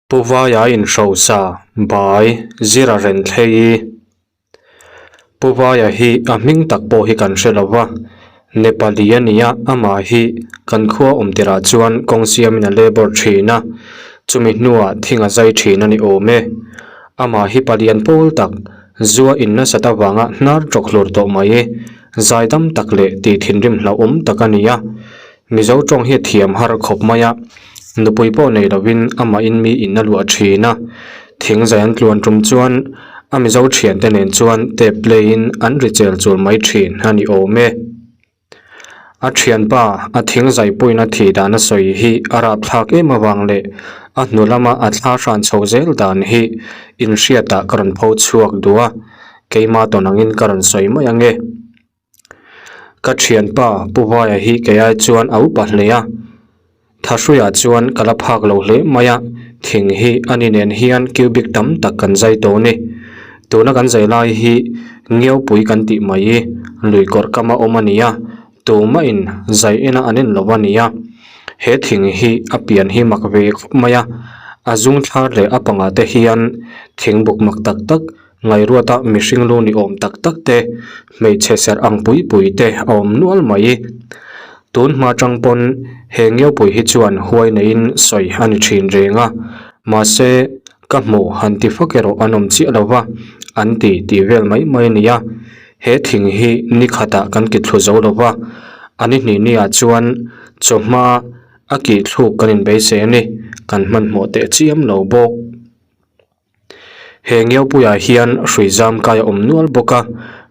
Pu Vaia inhrosa bai Zira Renthlei. Pu Vaia hi a hming tak pawh hi kan hre lo va, Nepali a nia, amah hi kan khua awm tirah chuan kawng siamin a labour thin a, chumi hnuah thing a zai thin a ni awm e. Amah hi palian pawl tak, zua in nasat avanga hnar tawk hlur tawh mai, zaidam tak leh tih thinrim hlauhawm tak a ni a. Mizo tawng hi a thiam har khawp mai a, nupui pawh nei lovin amahin mi in a luah thin a, thing zai an tluan tum chuan a Mizo thiante nen chuan tape play in an ri chel chul mai thin a ni awm e. A thianpa a thing zai puiin a thih dan a sawi hi a rapthlak em avang leh a hnu lama a thla hran chho zel dan hi inhriatah ka rawn pho chhuak duh a, keima tawn angin ka rawn sawi mai ange. Ka thianpa Pu Vaia hi kei ai chuan a upa hle a, Thahruiah chuan ka la phak lo hle mai a, thing hi ani nen hian cubic tam tak kan zai tawh ni. Tuna kan zai lai hi Ngiaupui kan tih mai hi lui kawrh kama awm a ni a, tumahin zai ena an en lo a ni a. He thing hi a pian hi mak ve khawp mai a, a zung thlar leh a pangah te hian thing buk mak tak tak Ngaihruata mihring lu ni awm tak tak te, hmeichhe serh ang pui pui te a awm nual mai. Tun hma tang pawn he Ngiaupui hi chuan huai neiin sawi a ni thin reng a, mahse ka hmu han ti fak erawh an awm chiah lo va, an ti tih vel mai mai a ni a. He thing hi ni khatah kan ki thlu zo lo va, a ni hnih niah chuan chawhma a kih thluk kan inbeisei a ni, kan hmanhmawh teh chiam lo bawk. He Ngiaupuiah hian hrui zam kai a awm nual bawk a,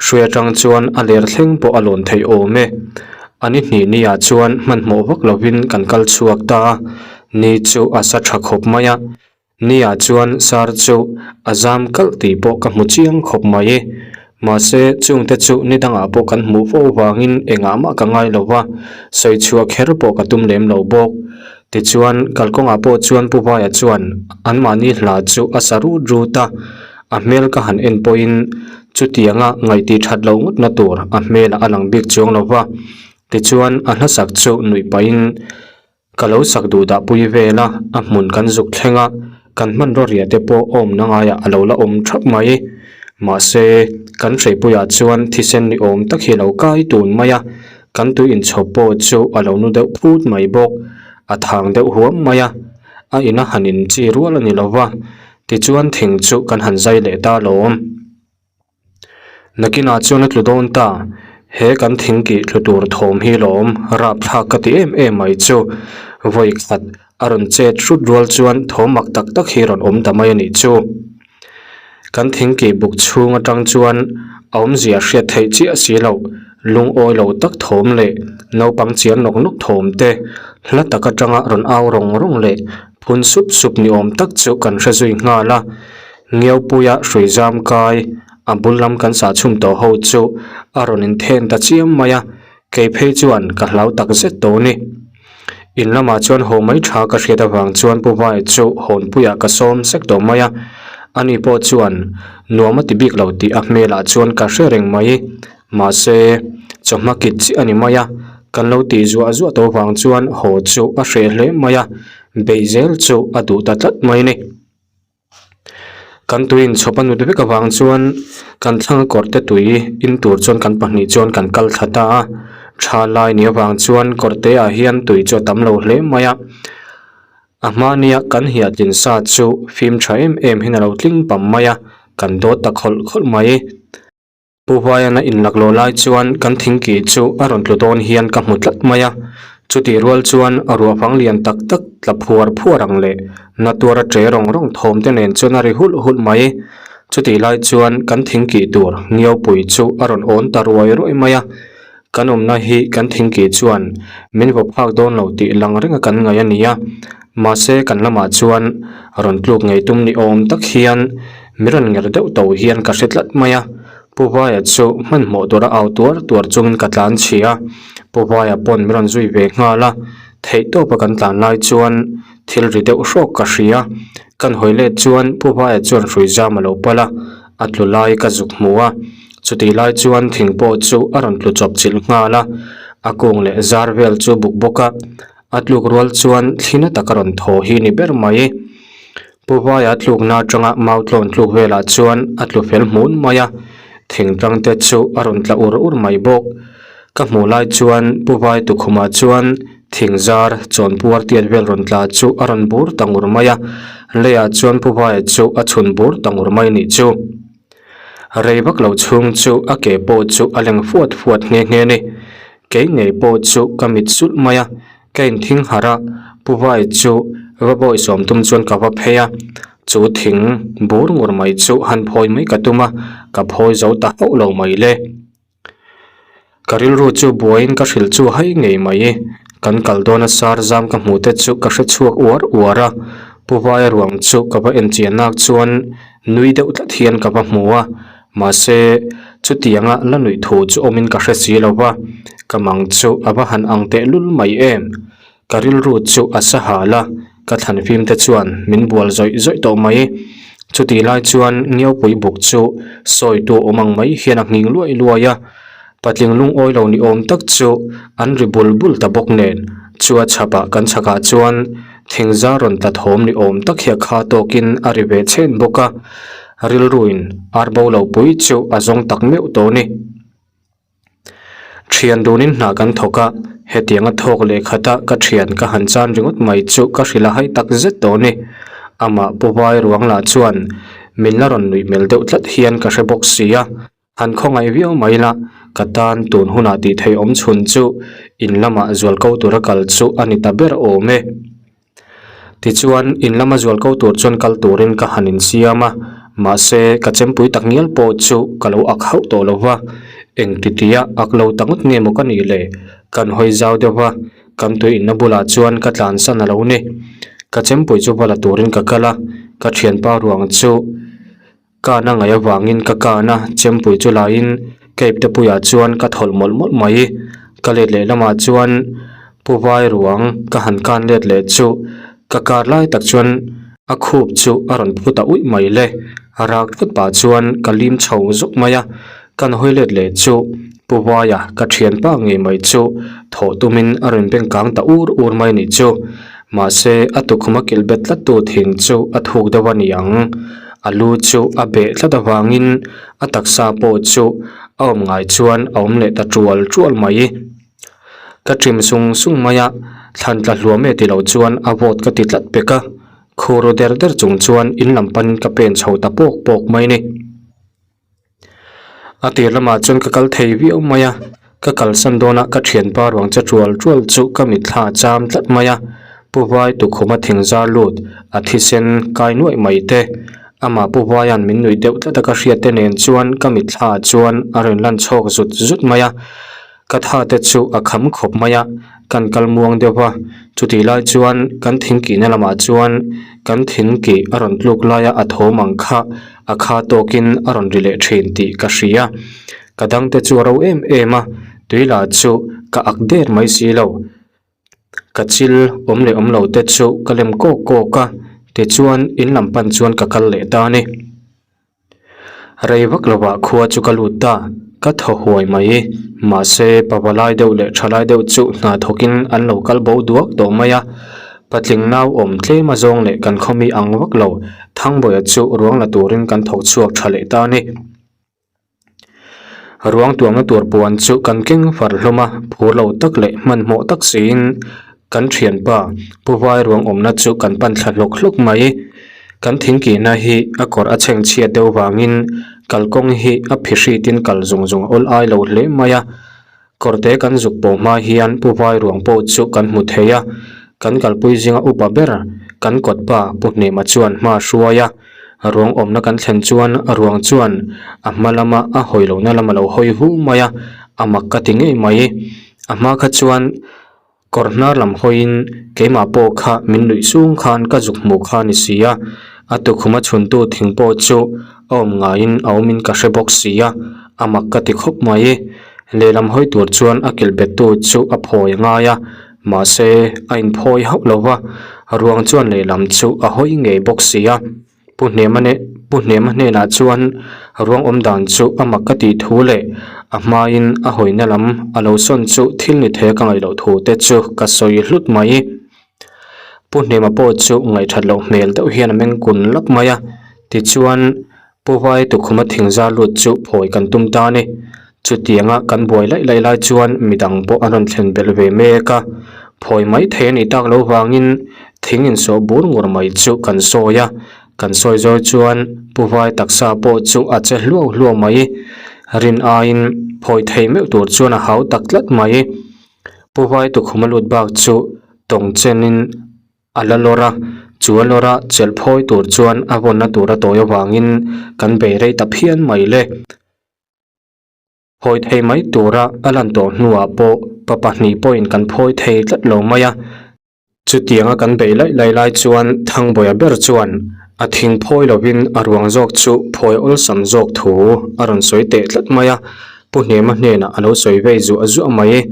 hrui atang chuan a ler thleng pawh a lawn theih awm e. A ni hnih niah chuan hmanhmawh vak lovin kan kal chhuak ta a, ni chu a sa tha khawp mai a, niah chuan sar chu a zam kalh tih pawh ka hmu chiang khawp mai. Mahse, chungte chu ni dangah pawh kan hmuh fo vangin engah mah ka ngai lo va, sawi chhuah kher pawh ka tum lem lo bawk. Tichuan, kalkawngah pawh chuan Pu Vaia chuan anmahni hla chu a sa rut rut a, a hmel ka han en pawhin chutianga ngaihti that loh ngawtna tur a hmelah a lang bik chuang lo va. Tichuan, a hlasak chu nuih pahin Ka lo sak duh dah pui vel a, a hmun kan zuk thleng a, kan hmanraw riah te pawh awmna ngaiah a lo la awm thap mai. Mahse, kan hreipuiah chuan thisen ni awm tak hi a lo kai tun mai a, kan tui inchhawp pawh chu a lo nu deuh phut mai bawk. A thang deuh huam mai a, a ina han inchi rual a ni lo va, tichuan thing chu kan han zai leh ta lawm. Nakinah chuan a tlu dawn ta, he kan thing kih tlu tur thawm hi lawm rapthlak ka ti em em mai chu. Vawi khat a rawn chet hrut rual chuan thawm mak tak tak hi rawn awm ta mai a nih chu. Kan thing kih buk chhung atang chuan a awmzia hriat theih chiah si loh, lungawi lo tak thawm leh naupang chian nawk nawk thawm te, hla tak atanga rawn au rawng rawng leh phun sup sup ni awm tak chu kan hre zui nghal a. Ngiaupuia hrui zam kai, a bul lam kan sah chhum tawh ho chu a rawn inthen ta chiam mai a, kei phei chuan ka hlau tak zet tawh ni. In lamah chuan haw mai tha ka hriat avang chuan Pu Vaia chu hawnpuiah ka sawm sek tawh mai a, ani pawh chuan nuam a ti bik lo tih a hmelah chuan ka hre reng mai. Mahse, chawhma kit chiah a ni mai a, kan lo tih zuah zuah tawh avang chuan haw chu a hreh hle mai a, beih zel chu a duh ta tlat mai ni. Kan tui inchhawp a nut vek avang chuan kan thlang kawr te tui in tur chuan kan pahnih chuan kan kal thla ta a, tha lai ni avang chuan kawr te ah hian tui chu a tam lo hle mai a, a hmania kan hiatlin sa chu fim tha em em hian a lo tling pam mai a, kan dawt ta khawlh khawlh mai. Pu Huaiana inlak lawh lai chuan kan thingkih chu a rawn tlu dawn hian ka hmu tlat mai a, chutih rual chuan ruahfang lian tak tak tla phuar phuar ang leh na tuara che rawng rawng thawm te nen chuan a ri hulh hulh mai. Chutih lai chuan kan thingkih tur Ngiaupui chu a rawn awn ta ruai ruai mai a, kan awmna hi kan thingkih chuan min vaw phak dawn lo tih lang renga kan ngaih a ni a, mahse kan lamah chuan rawn tluk ngei tum ni awm tak hian Mi rawn nger deuh to hian ka hre tlat mai a, Pu Vaia chu hmanhmawh tura au tuar tuar chungin ka tlan chhi a, Pu Vaia pawn mi rawn zui ve nghal a, theihtawpa kan tlan lai chuan thil ri deuh hrawk ka hria, kan hawi let chuan Pu Vaia chuan hrui zam a lo pal a, a tlu lai ka zuk hmu a, chutih lai chuan thing pawh chu a rawn tlu chawp chilh nghal a, a kung leh zar vel chu buk bawk a, a tluk rual chuan thli na tak a rawn thaw hi ni ber mai. Pu Vaia tlukna atanga mau tlawn tluk velah chuan a tlu fel hmun mai a, thingtlang te chu a rawn tla ur ur mai bawk. Ka hmuh lai chuan Pu Vai tukhumah chuan thing zar chawnpuar tiat vel rawn tla chu a rawn bur ta ngur mai a, leiah chuan Pu Vaia chu a chhun bur ta ngur mai nih chu. Rei vak lo chhung chu a ke pawh chu a leng fuat fuat nghe nghe a ni. Kei ngei pawh chu ka mit sulh mai a, Ka inthing harh a, Pu Vai chu va bawi sawm tum chuan ka va phei a, chu thing bur ngur mai chu han phawi mai ka tum a, ka phawi zo ta hauh lo mai le. Ka rilru chu buaiin ka hrilh chu hai ngei mai, kan kal dawn a sar zam ka hmuh te chu ka hre chhuak uar uar a, Pu Vaia ruang chu ka va enchian nak chuan nui deuh tlat hian ka va hmu a, Mahse, chutianga la nuih thu chu awmin ka hre si lo va, ka mang chu a va han ang tehlul mai em? Ka rilru chu a sa hal a, ka thlan fim te chuan min bual zawih zawih tawh mai. Chutih lai chuan Ngiaupui buk chu sawitu awm ang mai hian a nghing luai luai a, patling lungawi lo ni awm tak chu an ri bul bul ta bawk nen, chu a chhapah kan chhakah chuan thingzar rawn tla thawm ni awm tak hi a kha tawkin a ri ve chhen bawk a. Rilruin ar bo lo pui chu a zawng tak meuh tawh ni. Thian dunin hna kan thawk a, hetianga thawk leh khata ka thian ka han chan ringawt mai chu ka hrilh a hai tak zet tawh ni. Amah Pu Vai ruang lah chuan min la rawn nuih hmel deuh tlat hian ka hre bawk si a, han khawngaih viau mai la, ka tan tun hunah tih theih awm chhun chu in lamah zualko tura kal chu a ni ta ber awm e. Tichuan, in lama zual ko tur chuan kal turin ka han insiam a, mahse, ka chempui tak ngial pawh chu ka lo ak hauh tawh lo va, engtitia ak lo ta ngawt nge maw ka nih le? Kan hawi zau deuh va, kan tui inna bulah chuan ka tlansan a lo ni. Ka chempui chu va la turin ka kal a, ka thianpa ruang chu Kan a ngaih avangin ka kan a, chempui chu laiin ka ipte puiah chuan ka thawlh mawlh mawlh mai. Ka let leh lamah chuan Pu Vai ruang ka han kan let leh chu ka kar lai tak chuan a khup chu a rawn phu ta uih mai le. A rak thut pah chuan ka lim chho zuk mai a, kan hawi let leh chu Pu Vaia ka thianpa ngei mai chu thawh tumin a rawn beng kang ta ur ur mai nih chu. Mahse a tukhuma kilh bet tlat tu thing chu a thuk deuh a ni ang. A lu chu a beh tlat avangin a taksa pawh chu a awm ngai chuan a awm leh ta tual tual mai. Ka ṭim sung sung mai a, thlan tla hluam e ti lo chuan a vawt ka ti tlat pek a, khur ru der der chung chuan in lam panin ka pen chho ta pawk pawk mai ni. A tir lamah chuan ka kal thei viau mai a, ka kalsan dawn a ka thianpa ruang che tual tual chu ka mitthla a cham tlat mai a, Pu Vai tukhuma thing zar lut a thisen kai nuaih mai te, amah Pu Vaia'n min nuih deuh tlat a ka hriat te nen chuan ka mitthla ah chuan a rawn lan chhawk zut zut mai a. Ka tha te chu a kham khawp mai a, kan kal muang deuh va, chutih lai chuan kan thingkihna lamah chuan kan thingkih a rawn tluk laia a thawm ang kha a kha tawkin a rawn ri leh thin tih ka hria. Ka dang te chu a ro em em a, tui lah chu ka ak der mai si lo. Ka chil awm leh awm lo te chu ka lem kawk kawk a, tichuan in lam pan chuan ka kal leh ta a ni. Rei vak lovah khua chu ka lut ta, ka thaw huai mai. Mahse, pava lai deuh leh tha lai deuh chu hna thawkin an lo kal bo duak tawh mai a. Patling nau awm tlem a zawng leh kan khawmi ang vak lo, Thangbawiha chu ruang la turin kan thawk chhuak tha leh ta a ni. Ruang tuamna tur puan chu kan keng far hlawm a, phur lo tak leh hmanhmawh tak siin kan thianpa Pu Vai ruang awmna chu kan pan thla hlawk hlawk mai. Kan thingkihna hi a kawr a chheng chhiat deuh vangin kalkawng hi a phihritin kal zung zung a awl ai lo hle mai a. Kawrte kan zuk pawh hma hian Pu Vai ruang pawh chu kan hmu thei a, kan kalpui zinga upa ber kan kawtpa Pu Hnema chuan hma a hruai a, ruang awmna kan thlen chuan ruang chuan a hma lama a hawi lohna lam a lo hawi hu mai a, a mak ka ti ngei mai. A hma kha chuan Kawr hnar lam hawiin keimah pawh kha min nuih sung khan ka zuk hmuh kha a ni si a, a tukhuma chhuntu thing pawh chu a awm ngaiin a awmin ka hre bawk si a, a mak ka ti khawp mai. Lehlam hawi tur chuan a kilh bettu chu a phawi a ngai a, mahse a inphawi hauh lo va, ruang chuan lehlam chu a hawi ngei bawk si a. Pu Hnema neh Pu Hnema hnenah chuan ruang awm dan chu a mak ka tih thu leh a hmain a hawina lam a lo sawn chu thil ni thei a ka ngaih loh thu te chu ka sawi hlut mai. Pu Hnema pawh chu ngaihthat loh hmel deuh hian a meng kun lap mai a, tichuan Pu Vai tukhuma thingzar lut chu phawi kan tum ta a ni. Chutianga kan buai laih laih lai chuan midang pawh an rawn thlen belh ve mek a, phawi mai thei a nih tak loh vangin thing insawh bur ngur mai chu kan sawi a, kan sawi zawi chuan Pu Vai taksa pawh chu a che hluau hluau mai. Rin aiin phawi thei meuh tur chuan a hau tak tlat mai. Pu Vai tukhuma lut bak chu tawng chenin A la lawr a, chu a lawr a chelh phawi tur chuan a vawnna tur a tawi avangin kan bei rei ta phian mai le. Phawi thei mai tura a lan tawh hnuah pawh pa pahnih pawhin kan phawi thei tlat lo mai a. Chutianga kan bei laih laih lai chuan Thangbawiha ber chuan a thing phawi lovin a ruang zawk chu phawi awlsam zawk thu a rawn sawi teh tlat mai a, Pu Hnema hnenah a lo sawi vei zuah zuah mai.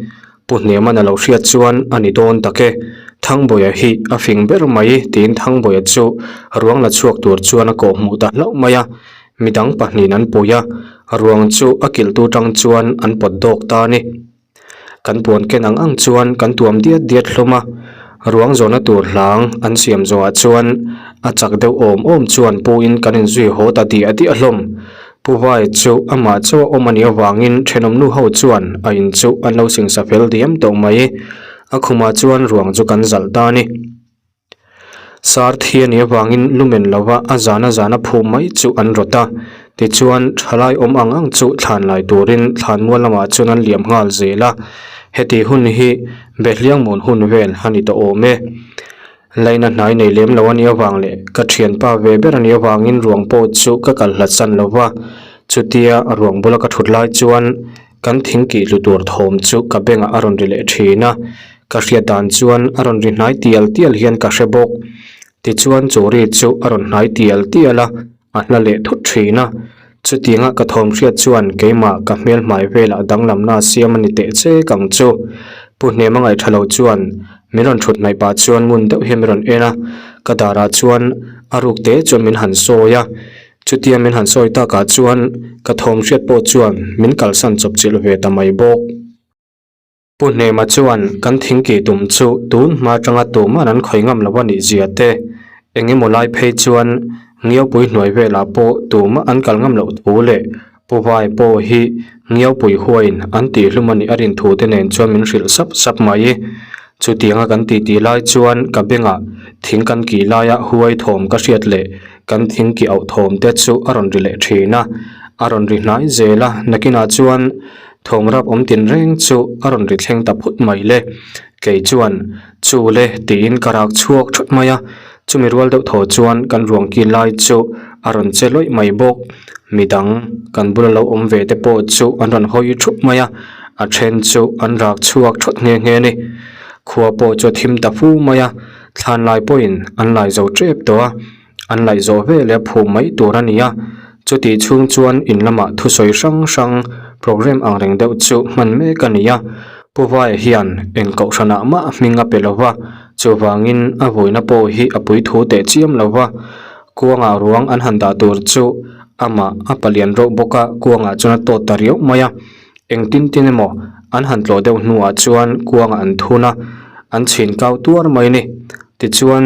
Pu Hneman a lo hriat chuan a ni dawn tak e, Thangbawiha hi a fing ber mai tiin Thangbawiha chu ruang la chhuak tur chuan a kawh hmuh ta hlauh mai a, midang pahnihin an pui a, ruang chu a kilhtu tang chuan an pawt dawk ta a ni. Kan puan ken ang ang chuan kan tuam diat diat hlawm a, ruang zawhna tur hlang an siam zawhah chuan a chak deuh awm awm chuan puin kan inzui haw ta diah diah hlawm. Pu Vai chu amah chauh a awm a nih avangin thenawm nu ho chuan a in chu an lo singsa fel diam tawh mai. A khumah chuan ruang chu kan zalh ta a ni. Sar thi a nih avangin lumen lova a zana zana phuh mai chu an rawt a. Tichuan thalai awm ang ang chu thlan lai turin thlanmual lamah chuan an liam nghal zel a. Heti hun hi Behliangmun hun vel a ni tawh awm e. Laina hnai nei lem lo a nih avang leh ka thianpa ve ber a nih avangin ruang pawh chu ka kal hlat san lo va, chutia ruang bula ka thut lai chuan kan thing kih hlu tur thawm chu ka bengah a rawn ri leh thin a, ka hriat dan chuan a rawn ri hnai tial tial hian ka hre bawk. Tichuan chu ri chu a rawn hnai tial tial a, a hla leh thut thin a, chutianga ka thawm hriat chuan keimah ka hmel hmai velah danglamna a siam a ni teh chek ang chu. Pu Hnema ngaihṭha lo chuan min rawn ṭhut hnaih pah chuan ngun deuh hian min rawn en a, ka darah chuan a ruk te chuan min han sawi a, chutia min han sawi takah chuan ka thawm hriat pawh chuan min kalsan chawp chilh ve ta mai bawk. Pu Hnema chuan kan thingkih tum chu tun hma atanga tuman an khawih ngam lo a nih zia te, eng emaw lai phei chuan Ngiaupui hnuai velah pawh tumah an kal ngam loh thu leh Pu Vai pawh hi Ngiaupui huaiin an tihhlum a nih a rin thu te nen chuan min hrilh sap sap mai. Chutianga kan titi lai chuan ka bengah thing kan kih laia huai thawm ka hriat leh kan thingkih auh thawm te chu a rawn ri leh thin a, a rawn ri hnai zel a, nakinah chuan Thawm rap awm tin reng chu a rawn ri thleng ta phut mai le. Kei chuan, Chu le, tiin ka rak chhuak thut mai a. Chumi rual deuh thaw chuan kan ruang ki lai chu a rawn che lawih mai bawk. Midang kan bula lo awm ve te pawh chu an rawn hawi thup mai a, a then chu an rak chhuak thut nghe nghe a ni. Khua pawh chu a thim ta fu mai a, thlan lai pawhin an lai zo tep tawh a. An laih zawh ve leh phuh mai tur a ni a, chutih chhung chuan in lamah thusawi hrang hrang programme ang reng deuh chu hman mek a ni a. Pu Vaia hian eng kohhranah mah hming a pe lo va, chuvangin a vuina pawh hi a pui thu teh chiam lo va. Kuangah ruang an han dah tur chu amah a palian reuh bawk a, kuangah chuan a tawt ta riau mai a. Engtin tin emaw an han tlawh deuh hnuah chuan kuangah an thun a, an chhin kau tuar mai a ni. Tichuan.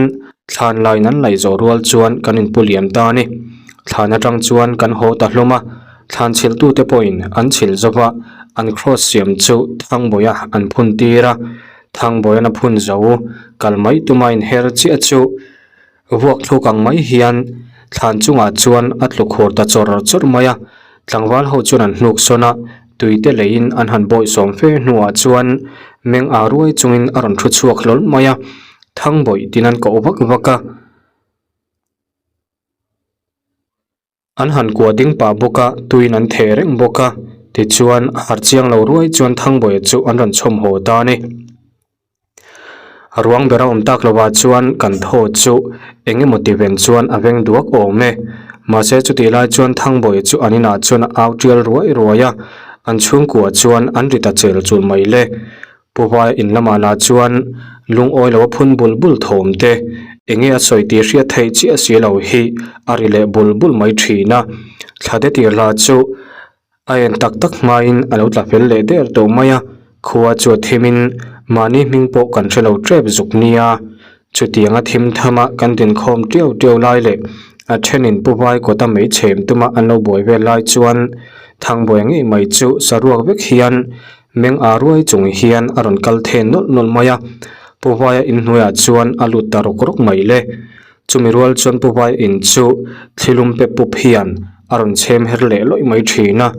Thlan laiin an laih zawh rual chuan kan inpu liam ta a ni. Thlan atang chuan kan haw ta hlawm a, thlan chhilhtute pawhin an chhilh zo va, an kraws siam chu Thangbawiha an phun tir a. Thangbawiha'n a phun zo kal mai tuma inher chiah chu vuak thluk ang mai hian thlan chungah chuan a tlu khur ta chawr chawr mai a. Tlangval ho chuan an hnuk sawn a, tuite leiin an han bawihsawm fe hnuah chuan meng aa ruai chungin a rawn thu chhuak hlawl mai a. Thangbawih tin an koh vak vak a, an han kuah ding pah bawk a, tuiin an theh reng bawk a, tichuan a harh chiang lo ruai chuan Thangbawih chu an rawn chhawm haw ta a ni. A ruang ber a awm tak lovah chuan kan thaw chu eng emaw ti ven chuan a veng duak awm e. Mahse chutih lai chuan Thangbawih chu an inah chuan a au tial ruai ruai a, an chhungkua chuan an ri ta chel chul mai le. Pu Vai in lamah lah chuan lungawi lo a phun bul bul thawm te, enge a sawi tih hriat theih chiah si lo hi a ri leh bul bul mai thin a. Thla te tir hla chu a en tak tak hmain a lo tla fel leh der tawh mai a, khua chu a thim in mahni hming pawh kan hre lo tep zuk nia. Chutianga thim thama kan dinkhawm tiau tiau lai leh a thenin Pu Vai kawta mei chhem tuma an lo buai vel lai chuan Thangbuai ngei mai chu saruak vek hian meng aa ruai chung hian a rawn kal then nawlh nawlh mai a. Pu Vaia inhnuaiah chuan a lut ta rawk rawk mai le. Chumi rual chuan Pu Vai in chu thlilum pe pup hian a rawn chhem her leh lawih mai thin a,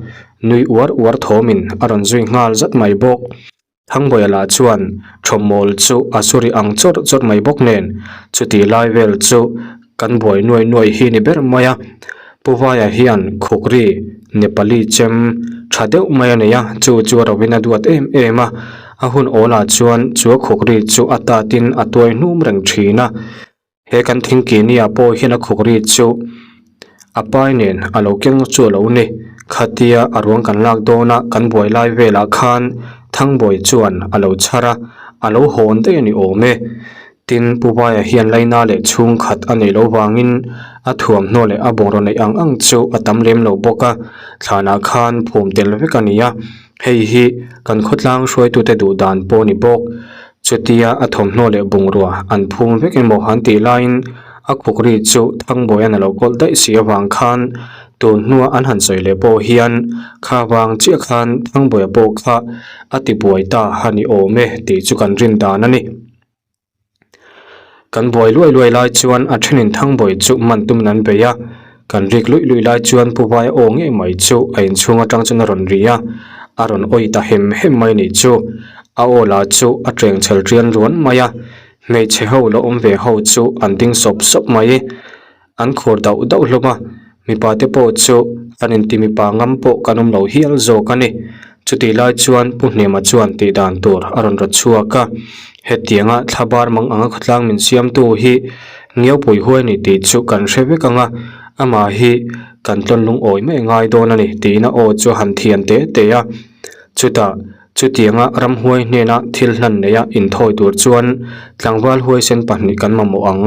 nui uar uar thawmin a rawn zui nghal zat mai bawk. Thangbuaia lah chuan thawmmawl chu a suri ang chawrh chawrh mai bawk nen chutih lai vel chu kan buai nuai nuai hi ni ber mai a. Pu Vaia hian Khukri, Nepali chem tha deuh mai a nei a, chu chu a rovin a duat em em a. A hun awlah chuan chu a Khukri chu a tatin a tuai hnum reng thin a. He kan thingkihni ah pawh hian a khuk ri chu a pai nen a lo keng chu a lo ni. Khatia a ruang kan lak dawn a kan buai lai velah khan Thangbawi chuan a lo chhar a, a lo hawn daih a ni awm e. Tin, Pu Vaia hian Laina leh chhungkhat a neih loh vangin a thuamhnaw leh a bungraw neih ang ang chu a tam lem lo bawk a, thlanah khan phum tel vek a ni a. Hei hi kan khawtlang hruaitute duh dan pawh a ni bawk. Chutia a thawmhnaw leh bungrua an phum vek emaw han tih laiin a khuk ri chu Thangbawia'n a lo kawlh daih si avang khan tun hnua an han sawi leh pawh hian kha vang chiah khan Thangbawiah pawh kha a ti buai ta a ni awm e tih chu kan rin dan a ni. Kan buai luai luai lai chuan a thenin Thangbawi chu man tumin an bei a, kan rik luih luih lai chuan Pu Vaia aw ngei mai chu a inchhung atang chuan a rawn ri a, a rawn awi ta hem hem mai nih chu. A aw lah chu a teng chhel rian ruan mai a, hmeichhe ho la awm ve ho chu an ding sawp sawp mai. An khur dauh dauh hlawm a, mipa te pawh chu an inti mipa ngam pawh kan awm lo hial zawk a ni. Chutih lai chuan Pu Hnema chuan tih dan tur a rawn rawt chhuak a, hetianga thla bar mang anga khawtlang min siamtu hi Ngiaupui huai ni tih chu kan hre vek ang a, amah hi kan tlawn lungawi mai ngai dawn a ni tiin a aw chu a han thian te te a. Chutah chutianga ramhuai hnena thil hlan neia inthawi tur chuan tlangval huaisen pahnih kan mamawh ang.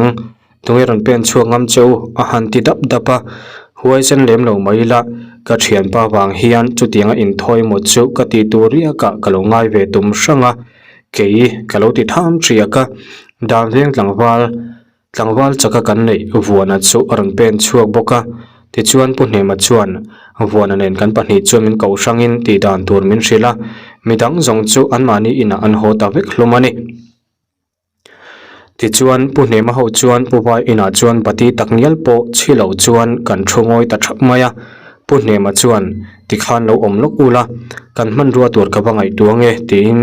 Tunge rawn pen chhuak ngam che u? a han ti dap dap a, huaisen lem lo mai ila, ka thianpa vang hian chutianga inthawi maw chu ka ti tur riakah ka lo ngai ve tum hrang a, kei ka lo ti tham ṭiak a, dan veng tlangval tlangval chaka kan neih Vuana chu a rawn pen chhuak bawk a, tichuan Pu Hnema chuan Vuana nen kan pahnih chuan min koh hrangin tih dan tur min hrilh a, midang zawng chu anmahni inah an haw ta vek hlawm a ni. Tichuan, Pu Hnema ho chuan Pu Vai inah chuan bati tak ngial pawh chhi loh chuan kan thu ngawi ta thap mai a. Pu Hnema chuan, Tikhan lo awm lawk ula, kan hmanrua tur ka va ngaihtuah nge, tiin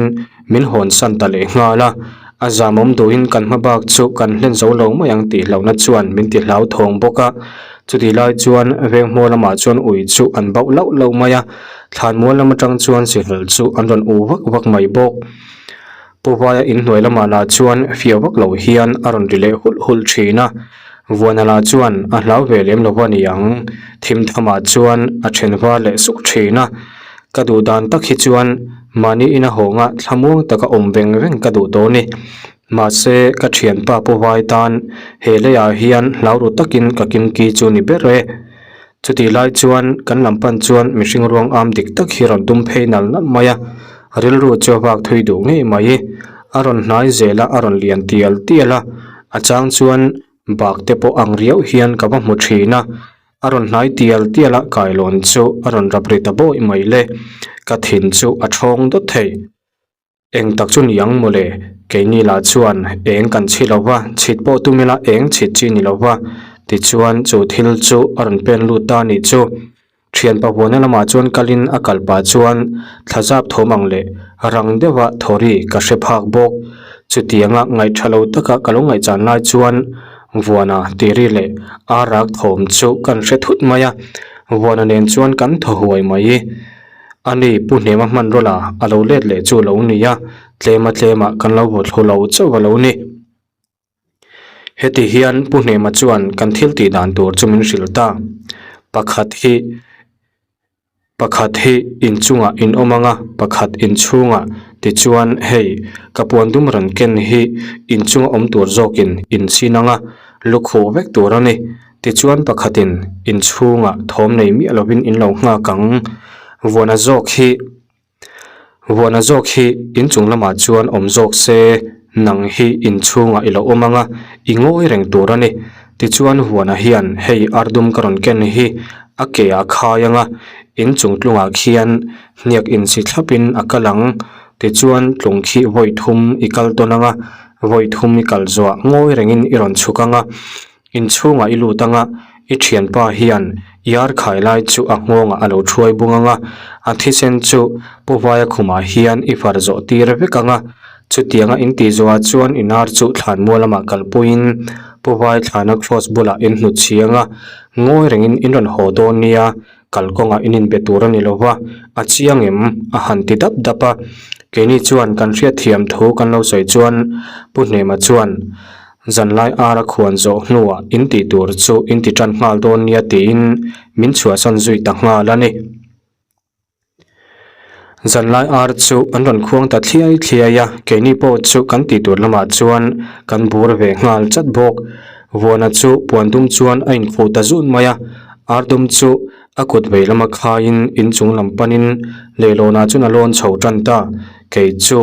min hawn san ta leh nghal a. A zamawm duhin kan hma bak chu kan hlen zo lo mai ang tih hlauhna chuan min ti hlauthawng bawk a. Chutih lai chuan Venghmual lamah chuan ui chu an bauh lauh lauh mai a, Thlanmual lam atang chuan sihal chu an rawn u vak vak mai bawk. Pu Vaia inhnuai lamah lah chuan fiah vak lo hian a rawn ri leh hulh hulh thin a, Vuana lah chuan a hlau ve lem lo a ni ang, thim thamah chuan a then var leh suk thin a. Ka duh dan tak hi chuan mahni ina hawnga thlamuang taka awm veng veng ka duh tawh a ni. Mahse, ka thianpa Pu Vai tan he leiah hian hlau ru takin ka kimki chu ni ber e. Chutih lai chuan kan lam pan chuan mihring ruang am dik tak hi rawn tum phei nal nalh mai a, rilru chu a vak thui duh ngei mai. A rawn hnai zel a, a rawn lian tial tial a, a chang chuan bak te pawh ang riau hian ka va hmu thin a, a rawn hnai tial tial a, kailawn chu a rawn rap ri ta bawih mai le, ka thin chu a thawng dawt thei. Eng tak chu ni ang mawle, keini lah chuan eng kan chhi lo va, chhit pawh tum ila eng chhit chi ni lo va, tichuan chu thil chu a rawn pen lut ta anih chu. Thianpa huana lamah chuan kalin a kal pah chuan thlazap thawm ang leh rang deuha thawri ka hre phak bawk. Chutianga ngaihtha lo taka ka lo ngaihchan lai chuan Vuana tiri leh a rak thawm chu kan hre thut mai a, Vuana nen chuan kan thaw huai mai. A ni, Pu Hnema hmanraw la a lo let leh chu lo ni a, tlema tlemah kan lo vaw thlu lo chauh a lo ni. Heti hian Pu Hnema chuan kan thil tih dan tur chu min hrilh ta. Pakhat hi pakhat hi inchungah in awm ang a, pakhat inchhungah tichuan hei ka puan dum rawn ken hi inchunga awm tur zawkin inchhin ang a, lukhuh vek tur a ni. Tichuan pakhatin inchhungah thawm nei miah lovin in lo nghak ang. Vuana zawk hi Vuana zawk hi inchung lamah chuan awm zawk se. Nang hi inchhungah i lo awm ang a, i ngawi reng tur a ni. Tichuan Huana hian hei ardum ka rawn ken hi a ke ah khai ang a, inchung tlungah khian hniak insi thlapin a kal ang. Tichuan tlung khi vawi thum i kal tawn ang a, vawi thum i kal zuah ngawi rengin i rawn chhuk ang a. Inchhungah i lut anga i thianpa hian i ar khai lai chu a nghawngah a lo thuai bung anga, a thisen chu Pu Vaia khumah hian i far zawh tir vek anga, chutianga in tih zawhah chuan in ar chu thlanmual lamah kalpuiin Pu Vai thlana cross bulah in hnut chhi anga, ngawi rengin in rawn haw dawn nia, kalkawngah in inbe tur a ni lo va, a chiang em? a han ti dap dap a. Keini chuan kan hriatthiam thu kan lo sawi chuan Pu Hnema chuan, Zanlai ara khuan zawh hnuah in tih tur chu in ti tan nghal dawn nia tiin min chhuahsan zui ta nghal a ni. Zanlai ar chu an rawn khuang ta thliai thliai a, keini pawh chu kan tih tur lamah chuan kan bur ve nghal chat bawk. Vuana chu puan dum chuan a inkhuh ta zut mai a, ar dum chu a kut vei lama khaiin inchung lam panin leihlawnah chuan a lawn chho tan ta. Kei chu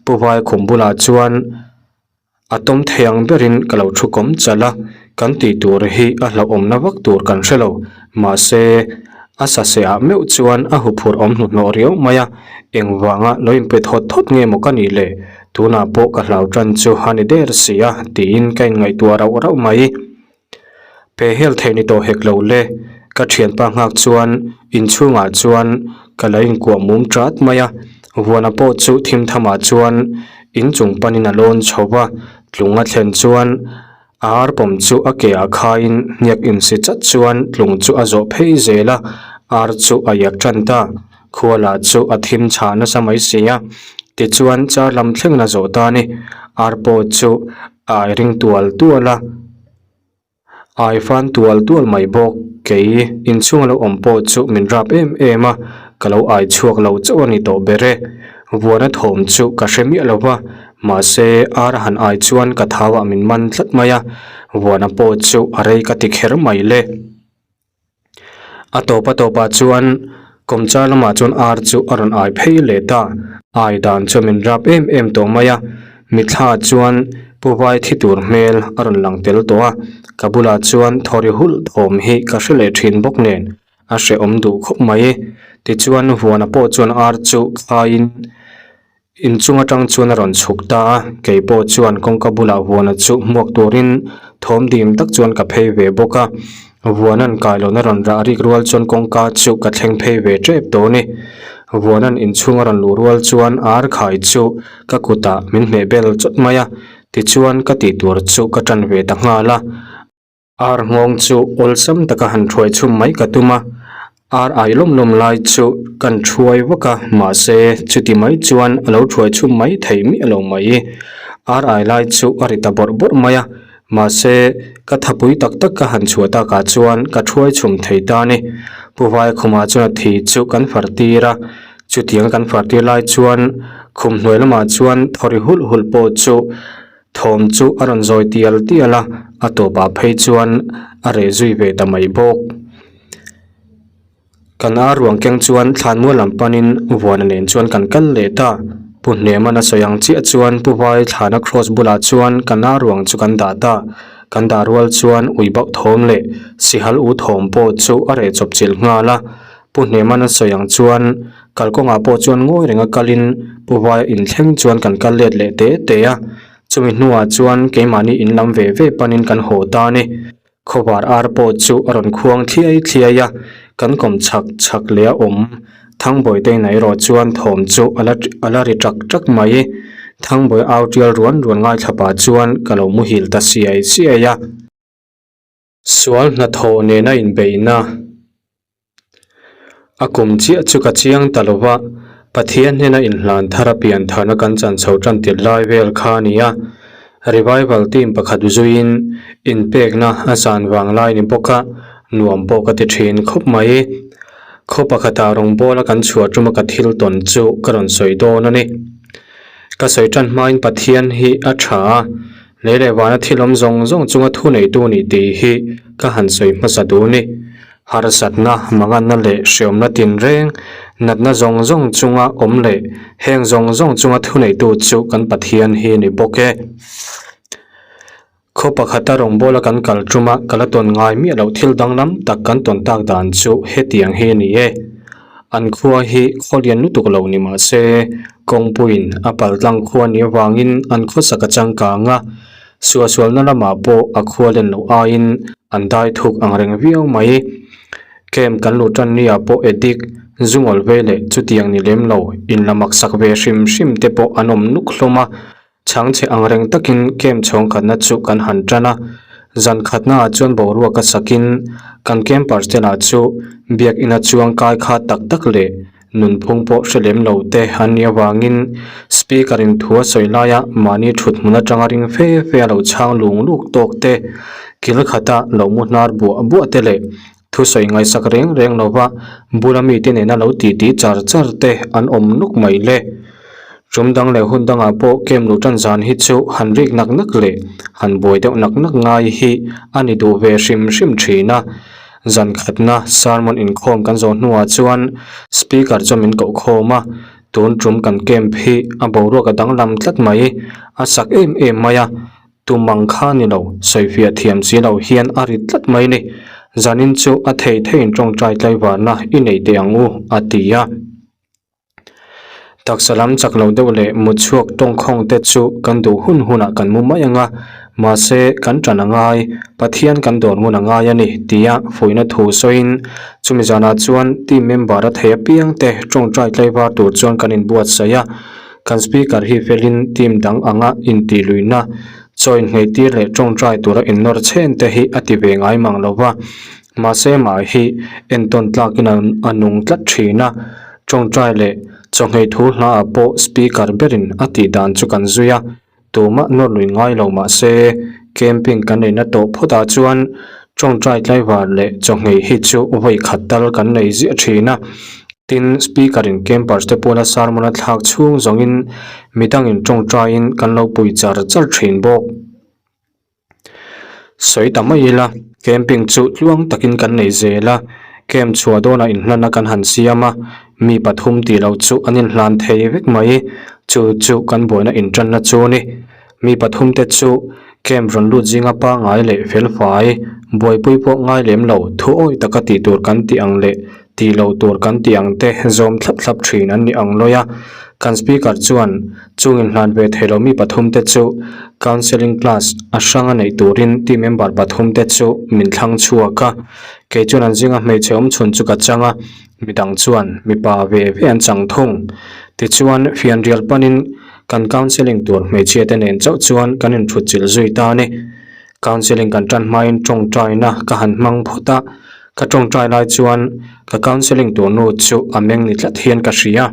Pu Vai khum bulah chuan A tawm thei ang berin ka lo thu kawm chalh a, kan tih tur hi a hlauhawmna vak tur kan hre lo. Mahse, a saseh ah meuh chuan a huphurh awm hnuhnawh riau mai a, engvanga lo inpe thawt thawt nge maw ka nih le? Tunah pawh ka hlau tan chu a ni der si a, tiin ka inngaihtuah rauh rauh mai. Pe hel theih ni tawh hek lo le, ka thianpa nghak chuan inchhungah chuan ka la inkuah mum tat mai a, Vuana pawh chu thim thamah chuan inchung panin a lawn chho va, tlung a thlen chuan a ar pawm chu a ke ah khaiin hniak insi chat chuan tlung chu a zawh phei zel a, ar chu a iak tan ta, khua lah chu a thim chhah nasa mai si a, tichuan char lam thlengin a zawh ta a ni, ar pawh chu a ai ring tual tual a. Ai fan tual tual mai bawk, kei inchhung a lo awm pawh chu min rap em em a, ka lo ai chhuak lo chauh a ni tawh ber e. Vuana thawm chu ka hre miah lo va, mahse ar a han ai chuan ka thau ah min man tlat mai a, vuana pawh chu a rei ka ti kher mai le. A tawp a tawpah chuan kawmchar lamah chuan ar chu a rawn ai phei leh ta. Ai dan chu min rap em em tawh mai a, mitthla chuan Pu Vai thi tur hmel a rawn lang tel tawh a, ka bulah chuan thawri hulh thawm hi ka hre leh thin bawk nen a hrehawm duh khawp mai. Tichuan Vuana pawh chuan ar chu khaiin Inchung atang chuan a rawn chhuk ta a, kei pawh chuan kawngka bulah Vuana chu hmuak turin thawm dim tak chuan ka phei ve bawk a. Vuana'n kailawn a rawn rah rik rual chuan kawngka chu ka thleng phei ve tep tawh a ni. Vuana'n inchhung a rawn luh rual chuan ar khai chu ka kutah min hmeh bel chawt mai a, tichuan ka tih tur chu ka tan ve ta nghal a. Ar nghawng chu awlsam taka han thuai chhum mai ka tum a, ar ai lawm lawm lai chu kan thuai vak a, mahse chuti mai chuan a lo thuai chhum mai thei miah lo mai. Ar ai lai chu a ri ta bawrh bawrh mai a, mahse ka thapui tak tak ka han chhuah takah chuan ka thuai chhum thei ta a ni. Pu Vaikhuma chuan a thi chu kan far tir a, chutianga kan far tir lai chuan khum hnuai lamah chuan thaw ri hulh hulh pawh chu Thawm chu a rawn zawi tial tial a, a tawpah phei chuan a reh zui ve ta mai bawk. Kan ar ruang keng chuan thlanmual lam panin Vuana nen chuan kan kal leh ta. Pu Hnema'n a sawi ang chiah chuan Pu Vai thlana cross bulah chuan kan ar ruang chu kan dah ta. Kan dah rual chuan ui bauh thawm leh sihal u thawm pawh chu a reh chawp chilh nghal a. Pu Hnema'n a sawi ang chuan Kalkawngah pawh chuan ngawi renga kalin Pu Vaia inthleng chuan kan kal let leh te te a, chumi hnuah chuan keimahni in lam ve ve panin kan haw ta a ni. Khawvar ar pawh chu a rawn khuang thliai thliai a, kan kawm chhak chhak leh a awm. Thangbawi te inah erawh chuan thawm chu a la a la ri ṭak ṭak mai. Thangbawi au ṭial ruan ruan ngaithla pah chuan ka lo muhil ta siai siai a. Sual hnathawh nena inbeihna a kum chiah chu ka chiang ta lo va, Pathian hnena inhlan thar a pian tharna kan chan chho tan tirh lai vel kha a ni a. Revival team pakhat zuiin inpekna a zan vang lai ni bawk a, nuam pawh ka ti thin khawp mai. Khaw pakhatah rawngbawla kan chhuah tuma ka thil tawn chu ka rawn sawi dawn a ni. Ka sawi tan hmain Pathian hi a tha a, Lei leh vana thil awm zawng zawng chunga thu neitu nih tih hi ka han sawi hmasa duh ni. Harsatna, manganna leh hreawmna tinreng, natna zawng zawng chunga awm leh heng zawng zawng chunga thuneitu chu kan Pathian hi ni bawk e. Khaw pakhata rawngbawla kan kal tuma ka la tawn ngai miah loh thil danglam tak kan tawn tak dan chu hetiang hi a ni e. An khua hi khaw lian lutuk lo ni mah se, kawngpuiin a paltlang khua ni avangin an khawsak a changkang a, suahsualna lamah pawh a khua len loh aiin an dai thuk ang reng viau mai. Camp kan luh tan nia pawh Edik, Zungawl ve leh chutiang ni lem lo inla maksak ve hrim hrim te pawh an awm nuk hlawm a, Chhangchhe ang reng takin camp chhawng khatna chu kan han tan a, zan khatnaah chuan boruak a sakin kan campers te lah chu biakina chuang kai kha tak tak leh nunphung pawh hre lem lo te an nih avangin speaker in thu a sawi laia mahni thut hmun atanga ring fe fe a lo chhang lung luk tawk te, kil khata lo mu hnar buah buah te leh thusawi ngaihsak reng reng lova bula mite nena lo titi char char te an awm nuk mai le. Tum dang leh hun dangah pawh camp luh tan zan hi chu han rik nak nak leh han buai deuh nak nak ngai hi a ni duh ve hrim hrim thin a. Zan khatna sermon inkhawm kan zawh hnuah chuan speaker chu min koh khawm a, tun tum kan camp hi a boruak a danglam tlat mai, a sak em em mai a. Tumang kha ni lo, sawifiah thiam si lo hian a ri tlat mai ni. Zanin chu a thei theiin tawngtai tlaivarna i nei teh ang u, a ti a. Taksa lam chak lo deuh leh mut chhuak tawngkhawng te chu kan duh hun hunah kan mu mai ang a, mahse kan ṭan a ngai, Pathian kan dawr ngun a ngai a ni, tia fuihna thu sawiin chumi zanah chuan team member a thei apiang te tawngtai tlaivar tur chuan kan inbuatsaih a. Kan speaker hi felin team dang anga intih luihna, chaw inhngeitir leh tawngtai tura innawr chhen te hi a ti ve ngai mang lo va. Mahse mah hi entawn tlakin a nung tlat thin a, tawngtai leh chaw nghei thu hlaah pawh speaker berin a tih dan chu kan zui a, tumah nawr lui ngai lo mahse camping kan neihna tawh phawtah chuan tawngtai tlaivar leh chaw nghei hi chu vawi khat tal kan nei ziah thin a. Tin, speaker in campers te pawla sermon a thlak chhung zawngin midangin tawngtaiin kan lo pui char char thin bawk. Sawi ta mai ila, camping chu tluang takin kan nei zel a, camp chhuah dawnah inhlanna kan han siam a, mi pathum tih loh chu an inhlan thei vek mai, chu chu kan buaina intanna chu a ni. Mi pathum te chu camp rawn lut zinga pangngai leh felfai, buaipui pawh ngai lem lo, thu awih taka tih tur kan tih ang leh tih loh tur kan tih ang te zawm thlap thlap thin an ni ang lawi a. Kan speaker chuan chung inhlan ve thei lo mi pathum te chu counselling class a hrang a neih turin team member pathum te chu min thlang chhuak a. Kei chuan an zinga hmeichhe awm chhun chu ka chang a, midang chuan mipa ve ve an chang thung. Tichuan fianrial panin Kan counselling tur hmeichhia te nen chauh chuan kan inthut chilh zui ta a ni. Counselling kan tan hmain tawngtaina ka han hmang phawt a, ka tawngtai lai chuan ka counselling tur nu chu a meng ni tlat hian ka hria.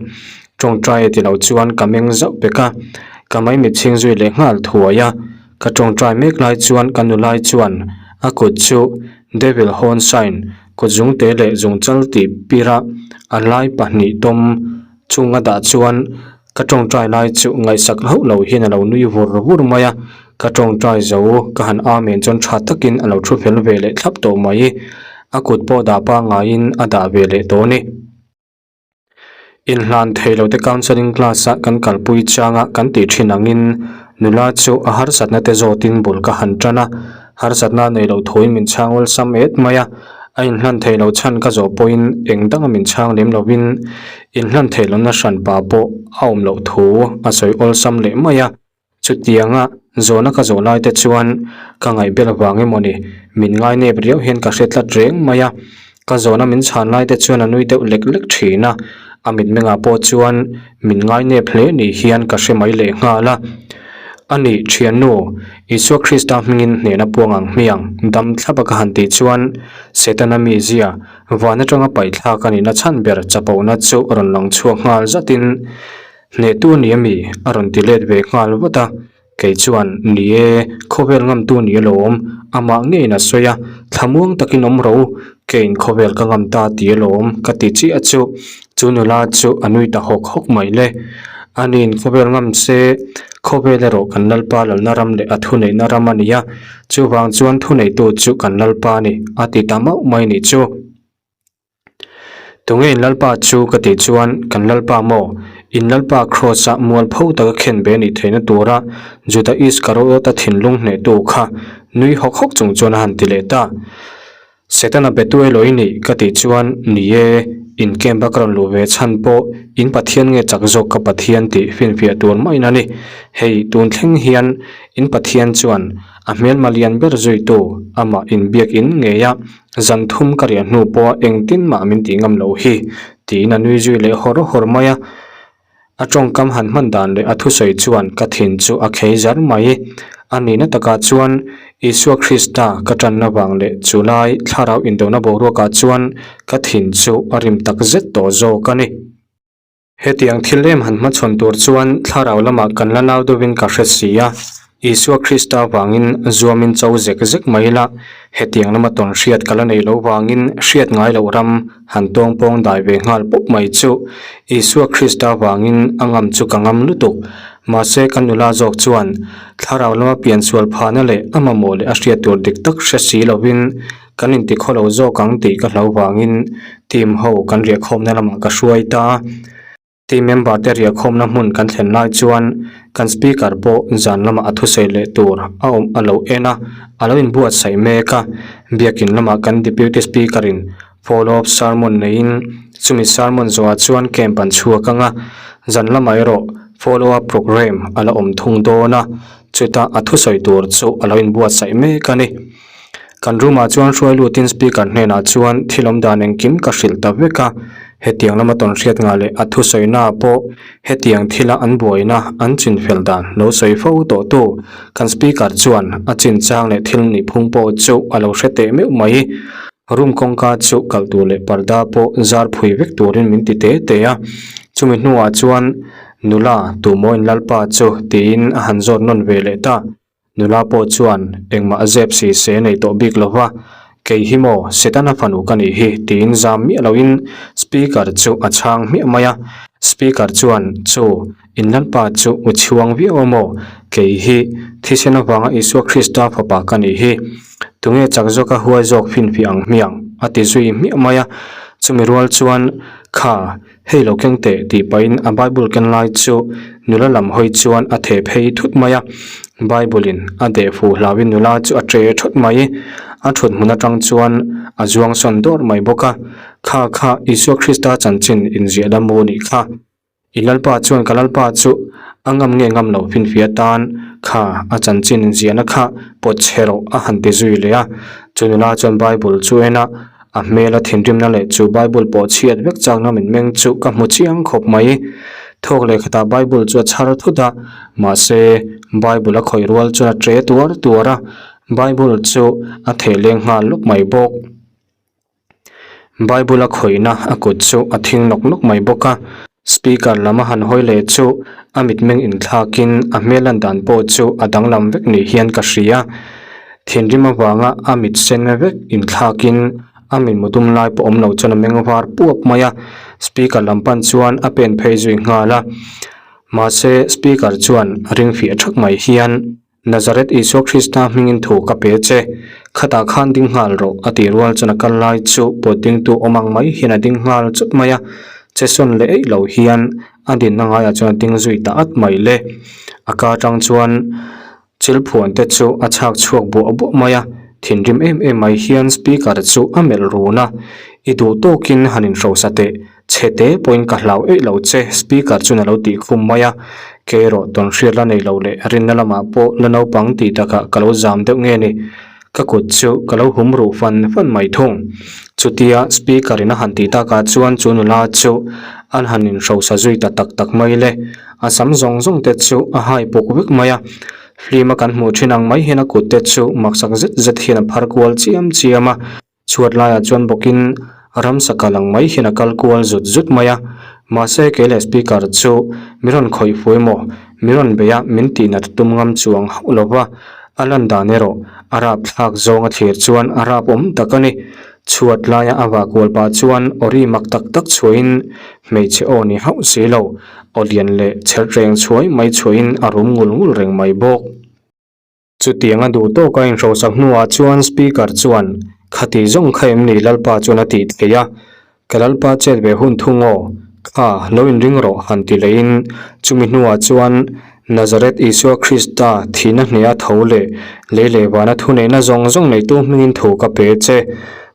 Tawngtai e ti lo chuan ka meng zauh pek a, ka maimit chhing zui leh nghal thuai a. Ka tawngtai mek lai chuan ka nu lai chuan a kut chu Devil horn sign kut zungte leh zungchal tih pira a lai pahnih tawm chunga dah chuan Ka tawngtai lai chu ngaihsak hauh lo hian a lo nui vur vur mai a, ka tawngtai zo ka han amen chuan tha takin a lo thu fel ve leh thlap tawh mai. A kut pawh dah pangaiin a dah ve leh tawh a ni. Inhlan thei lo te counselling class a kan kalpui changa kan tih thin angin nula chu a harsatna te zawtin bul ka han tan a, harsatna nei loh thuin min chhang awlsam et mai a, A inhlan theih loh chhan ka zawh pawhin eng danga min chhang lem lovin inhlan theih lohna hranpa pawh a awm loh thu a sawi awlsam leh mai a. Chutianga zawhna ka zawh lai te chuan ka ngaihbel vang emaw ni, min ngainep riau hian ka hre tlat reng mai a. Ka zawhna min chhan lai te chuan a nui deuh lek lek thin a, a mitmengah pawh chuan min ngainep hle ni hian ka hre mai leh nghal a. A nih, thiannu, Isua Krista hmingin hnehna puang ang hmiang, dam thlap a ka han tih chuan Setana mizia, van atanga paihthlak a nihna chhan ber chapona chu rawn lang chhuak nghal zatin, Hnehtu a ni ami? a rawn ti let ve nghal vat a. Kei chuan, Ni e, khawvel ngamtu ni alawm, amah ngeiin a sawi a, thlamuang takin awm ro, keiin khawvel ka ngam ta ti alawm, ka ti chiah chu. Chu nula chu a nui ta hawk hawk mai le. Aniin khawvel ngam se, khawvel erawh kan Lalpa lalna ram leh a thuneihna ram a ni a, chuvang chuan thuneitu chu kan Lalpa a ni, a ti ta mauh mai nih chu. Tunge in Lalpa chu ka tih chuan kan Lalpa maw? In Lalpa Kraws-ah mualpho taka khen ve nih theihna tura Juda Iskariot-a thinlung hnehtu kha nui hawk hawk chung chuan a han ti leh ta. Setana betu elaw i nih ka tih chuan ni e, in camp a ka rawn luh ve chhan pawh in Pathian nge chak zawk ka Pathian tih finfiah tur maiin a ni. Hei tun thleng hian in Pathian chuan a hmelma lian ber zuitu amah inbiak in ngei a, Zan thum ka riah hnu pawha engtin mah min tih ngam loh hi, tiin a nui zui leh hawr hawr mai a. A tawngkam han hman dan leh a thusawi chuan ka thin chu a khei zar mai. A nihna takah chuan Isua Krista ka tanna vang leh chu lai thlarau indona boruakah chuan ka thin chu a rim tak zet tawh zawk a ni. Hetiang thil em han hmachhawn tur chuan thlarau lamah kan la nau deuhin ka hre si a, Isua Krista vangin zuamin cho zek zek mai ila, hetiang lama tawn hriat ka la nei lo vangin hriat ngai loh ram han tawng pawng dai ve nghal pawp mai chu Isua Krista vangin a ngam chu ka ngam lutuk. Mahse ka nula zawk chuan thlarau lama piansual phahna leh a mamawh leh a hriat tur dik tak hre si lovin Kan inti khaw lo zawk ang tih ka hlo vangin team ho kan riahkhawmna lamah ka hruai ta a. Team member te riahkhawmna hmun kan thlen lai chuan kan speaker pawh zan lamah a thusawi leh tur a awm a lo en a, a lo inbuatsaih mek a. Biakin lamah kan deputy speaker in follow up sermon neiin chumi sermon zawhah chuan camp an chhuak ang a, zan lamah erawh follow up programme a la awm thung dawn a, chutah a thusawi tur chu a lo inbuatsaih mek a ni. Kan room ah chuan hruai lutin speaker hnenah chuan thil awm dan engkim ka hrilh ta vek a, hetiang lama tawn hriat ngah leh a thusawi na pawh hetiang thila an buaina an chinfel dan lo sawi fo tawh tu kan speaker chuan a chinchang leh thil nihphung pawh chu a lo hre teh meuh mai. Room kawngka chu kalh tur leh parda pawh zar phui vek turin min ti te te a, chumi hnuah chuan nula tumawiin Lalpa chu tiin a han zawt nawn ve leh ta. Nula pawh chuan engmah zep si se nei tawh bik lo va, Kei hi maw, Setana fanu ka nih hi, tiin zam miah loin Speaker chu a chhang hmiah mai a. Speaker chuan, Chu, in Lalpa chu u chhuang viau a maw? Kei hi thisen avanga Isua Krista fapa ka nih hi. Tunge chak zawka huai zawk finfiah ang hmiang? a ti zui hmiah mai a. Chumi rual chuan, Kha, Hei lo keng teh tih pahin a Bible ken lai chu nula lam hawi chuan a theh phei thut mai a, Bible in a deh fuh hlauhin nula chu a che thawt mai. A thut hmun atang chuan a zuang sawn dawr mai bawk a, Kha kha Isua Krista chanchin inziah la mu nih kha. I Lalpa chuan ka Lalpa chu a ngam nge ngam lo finfiah atan kha a chanchin inziahna kha pawt chhe rawh a han ti zui leh a. Chu nula chuan Bible chu en a, A hmela thinrimna leh chu Bible pawh chhiat vek chakna min meng chu ka hmu chiang khawp mai. Thawk leh khatah Bible chu a chhar thut a, mahse Bible a khawih rual chuan a tre tuar tuar a, Bible chu a theh leng nghal lawk mai bawk. Bible a khawihna a kut chu a thing nawk nawk mai bawk a, Speaker lam a han hawi leh chu a mitmeng inthlakin a hmel lan dan pawh chu a danglam vek ni hian ka hria. Thinrim avanga a mit sen vek inthlakin a mitmu dum lai pawh awm lo chuan a meng var puap mai a, speaker lam pan chuan a pen phei zui nghal a. Mahse speaker chuan ring fiah thak mai hian. Nazareth Isua Krista hmingin thu ka pe che, khatah khan ding nghal rawh, a tih rual chuan a kal lai chu pawt dingtu awm ang mai hian a ding nghal chut mai a, che sawn leh eih lo hian a dinna ngaiah chuan a ding zui ta at mai le. A ka atang chuan chil phuan te chu a chhak chhuak buah buah mai a, thinrim em em mai hian speaker chu a melh run a, I duh tawkin han inhrosa teh, Chhe te pawhin ka hlau eih lo che, speaker chuan a lo tih khum mai a. Kei erawh tawnhriat la nei lo leh rinna lamah pawh la naupang tih takah ka lo zam deuh nge ni. Ka kut chu ka lo hum ruh fan fan mai thung. Chutia speaker in a han tih takah chuan chu nula chu an han inhrosa zui ta tak tak mai le. A sam zawng zawng te chu a hai puk vek mai a. Film a kan hmuh thin ang mai hian a kut te chu maksak zet zet hian a phar kual chiam chiam a. Chhuat laiah chuan bawkin ramsa kal ang mai hian a kal kual zut zut mai a, mahse kei leh speaker chu mi rawn khawih fu emaw mi rawn bei a min tih nat tum ngam chuang hauh lo va, a lan dan erawh a rap thlak zawng a thlir chuan a rap awm tak a ni. Chhuat laia a vah kual pah chuan awri mak tak tak chhuahin hmeichhe aw ni hauh si lo, aw lian leh chher reng chhuai mai chhuahin a rum ngul ngul reng mai bawk. Chutiang a duh tawk a inhrosak hnuah chuan Speaker chuan, Khati zawng kha em ni Lalpa chuan a tih theih a. Ka Lalpa chet ve hun thung aw, kha lo inring rawh han ti leiin chumi hnuah chuan Nazareth Isua Krista thihna hneha tho leh lei leh vana thuneihna zawng zawng neitu hmingin thu ka pe che,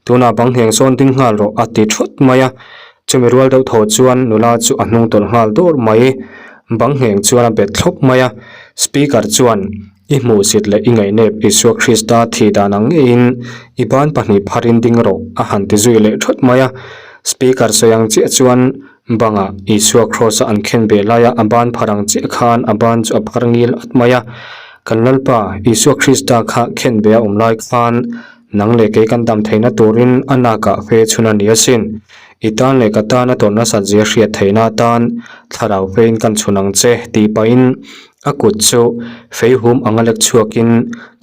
tunah bang ngheng sawn ding nghal rawh a ti thut mai a. Chumi rual deuh thaw chuan nula chu a hnung tawlh nghal dawr mai. Bang ngheng chuan a bet thlawp mai a, Speaker chuan I hmuhsit leh i ngaihnep Isua Krista thih dan ang ngeiin i ban pahnih pharin ding rawh a han ti zui leh thawt mai a. Speaker sawi ang chiah chuan bangah Isua Kraws-a an khen ve laia a ban phar ang chiah khan a ban chu a phar ngil at mai a. Kan Lalpa Isua Krista kha khen ve a awm lai khan nang leh kei kan dam theihna turin a nakah fe chhun a ni asin. I tan leh ka tan a tawrh nasat zia hriat theihna atan thlarau fein kan chhun ang che tih pahin A kut chu fei hum anga lek chhuakin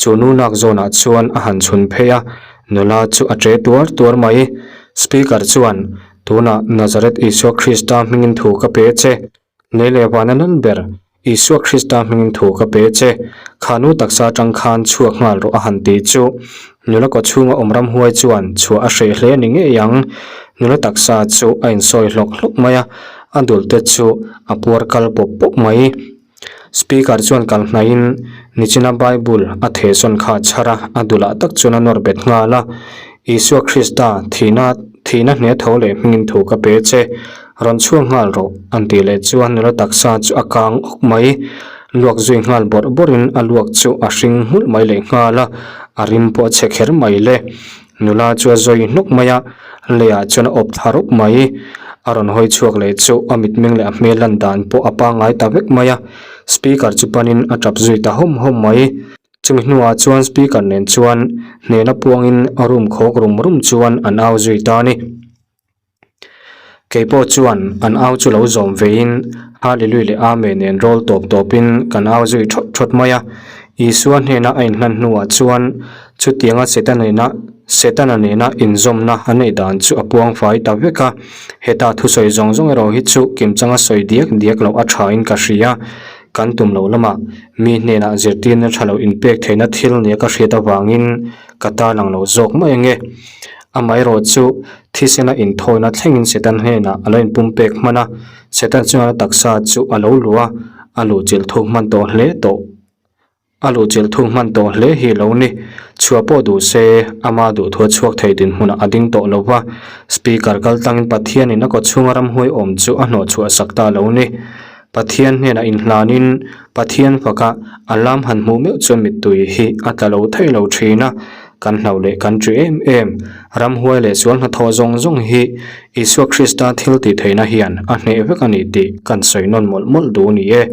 chu nu nak zawnah chuan a han chhun phei a, nula chu a ṭe tuar tuar mai. Speaker chuan, Tunah Nazareth Isua Krista hmingin thu ka pe che. Nei leh vana nan ber, Isua Krista hmingin thu ka pe che. Kha nu taksa aṭang khan chhuak nghal rawh a han ti chu. Nula kaw chhunga awm ramhuai chuan chhuah a hreh hle ni ngei ang. Nula taksa chu a insawi hlawk hlawk mai a, a dul te chu a puar kal pawp pawp mai. Speaker chuan kal hnaihin nichina Bible a thehsawn kha a chhar a, a dulah tak chuan a nawr bet nghal a. Isua Krista thihna thihna hne tho leh hmingin thu ka pe che, rawn chhuak nghal rawh, an tih leh chuan nula taksa chu a kang awk mai. Luak zui nghal bawrh bawrhin a luak chu a hring hmulh mai leh nghal a, a rim pawh a chhe kher mai le. Nula chu a zawi hnawk mai a, leiah chuan a awp thla rawp mai. A rawn hawi chhuak leh chu a mitmeng leh a hmel lan dan pawh a pangngai ta vek mai a, speaker chu panin a tap zui ta hawm hawm mai. Chumi hnuah chuan speaker nen chuan hnena puangin room khawk rum rum chuan an au zui ta a ni. Kei pawh chuan an au chu lo zawm veiin Hallelui leh Amen nen rawl tawp tawpin kan au zui thawt thawt mai a. Isua hnena a inhlan hnuah chuan chutianga Setana nena Setana nena inzawmna a neih dan chu a puang fai ta vek a. Heta thusawi zawng zawng erawh hi chu kimchanga sawi diak diak loh a thain ka hria. Kan tum loh lamah mi hnenah zirtirna tha lo inpek theihna thil nia ka hriat avangin ka ta lang lo zawk mai ange. Amaherawh chu thisena inthawina thlengin Satan hnenah a lo inpumpek hman a, Satan chuan a taksa chu a lo luh a, a luhchilh thuk hman tawh hle tawh. A luhchilh thuk hman tawh hle hi lo ni. Chhuah pawh duh se, ama duhthua chhuak thei dinhmunah a ding tawh lo va, Speaker kaltlangin Pathianin a kawchhunga ramhuai awm chu a hnawhchhuah sak ta lo ni. Pathian hnenah inhlanin Pathian faka a lam han hmuh meuh chuan mittui hi a tla lo thei lo thin a, kan hlauh leh kan ṭi em em. Ramhuai leh sual hnathawh zawng zawng hi Isua Krista thil tih theihna hian a hneh vek a ni tih kan sawi nawn mawlh mawlh duh ni e.